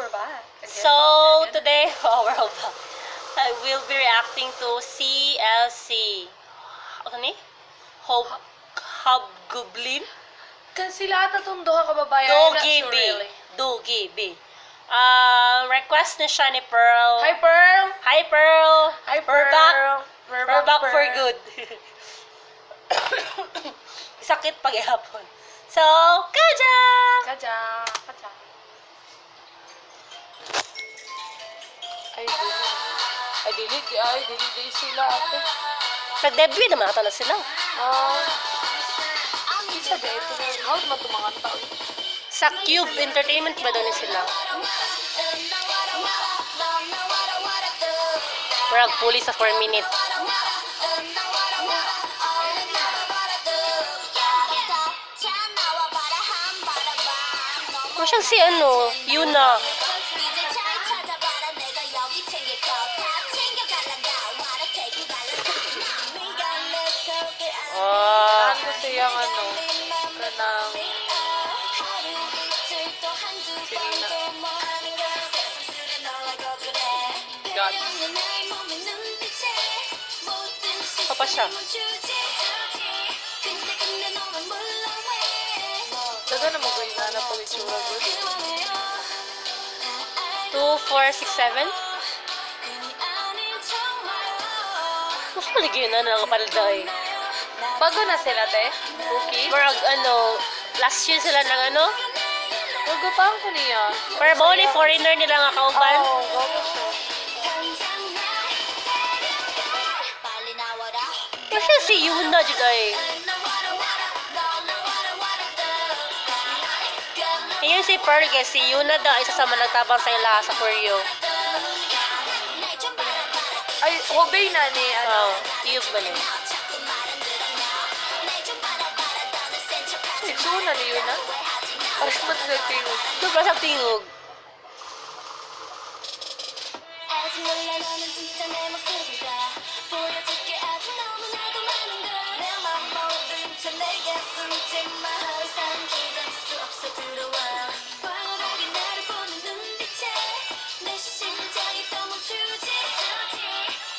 We're back again. So, today, oh, we're all back. I will be reacting to CLC. Ano ni? Hobgoblin? Kasi sila ata itong duha ka babae. I'm not Dogi sure B. really. Dogi B. Request na siya ni Pearl. Hi, Pearl! Hi, Pearl! Hi, We're Pearl! back! We're We're back for Pearl. good. Sakit pag ihapon. So, kaja! Kaja! Kaja! Ay, dili. Ay, dili. Ay, dili. Dili sila ate. Nag-debut naman ata na sila. Ah. Isa ba ito? How man ito mga tao? Sa Cube Entertainment ba doon sila? Murag puli sa 4 minute. Ano siyang si ano, Yuna. Ah, Saan ko siyang ano? Kanang Sinina. Guts. Pa siya. Daga na mag-uwi na na pag-itsura ko. 2, 4, 6, 7. Mas maligi yun na nakapalda eh. Bago na sila, te? Okay? Murag ano, last year sila ng ano? Bago pa ako niya. Pero ba ni foreigner nila nga kauban? Oo, bago siya. Pero siya si Yuna jud ay. Ayun si Pearl kay si Yuna daw isa sa mga nagtabang sa ila sa For You. Ay, Hobey na ni, ano. Oh, cube ba niya? Itsura ni Yuna. Parang man sa tingog. Ito ba sa tingog? 아직 몰라 너는 진짜 내 모습인가 보여줄게 아주 너무나도 많은 걸내맘 모른 척 내게 숨지 마 더 이상 기다릴 수 없어 들어와 광활하게 나를 보는 눈빛에 내 심장이 또 멈추지 근데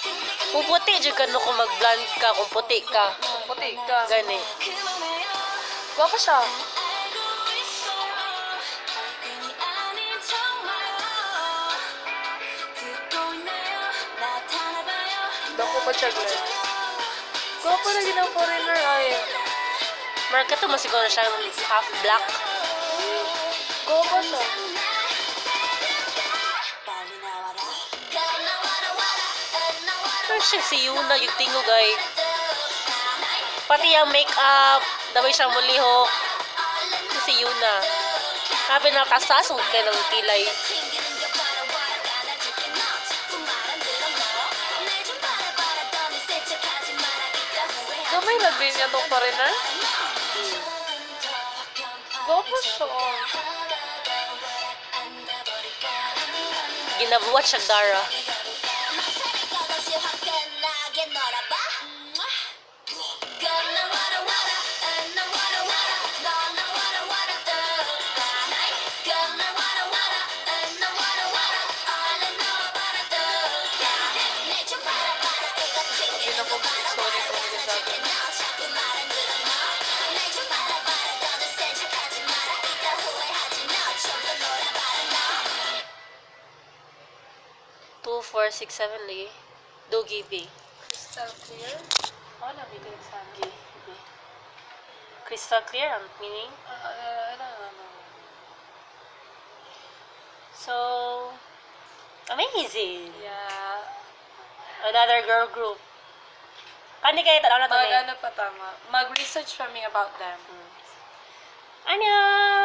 근데 Puputi jud ka no kung mag-blonde ka, kung puti ka. Puti ka. Gani. 그만해요 Gwapo siya. 알고 있어 괜히 아닌 척 마요 듣고 있나요 나타나봐요 Dako pa siya, guys. Gwapo na ginang foreigner ay. Murag ka to masiguro siya half black. Gwapo siya. 빨리 나와라 나와라 와라 나와라 Pero siya si Yuna yung tingog ay. Pati ang make-up, damay siyang mulihok. Si Yuna. Sabi na kasasong kay ng kilay. 챙기는 거 바라 와라 안아줄게 너 자꾸 말안 들어 너날좀 바라봐라 더는 센 척하지 마라 이따 후회하지 Gamay na din niya tong foreigner. Gwapo siya. Ginabuhat siya Dara. Hindi na ko sorry kung hindi sabi. Two, four, six, seven, lagi. Dogi B. Crystal clear? Oh, nabili sa G, B. Crystal clear, ang meaning. Ah, ano, ano. So, amazing. Yeah. Another girl group. Kani kayo, tanaw na to Mag eh. ano pa tama. Mag-research pa me about them. Annyeong!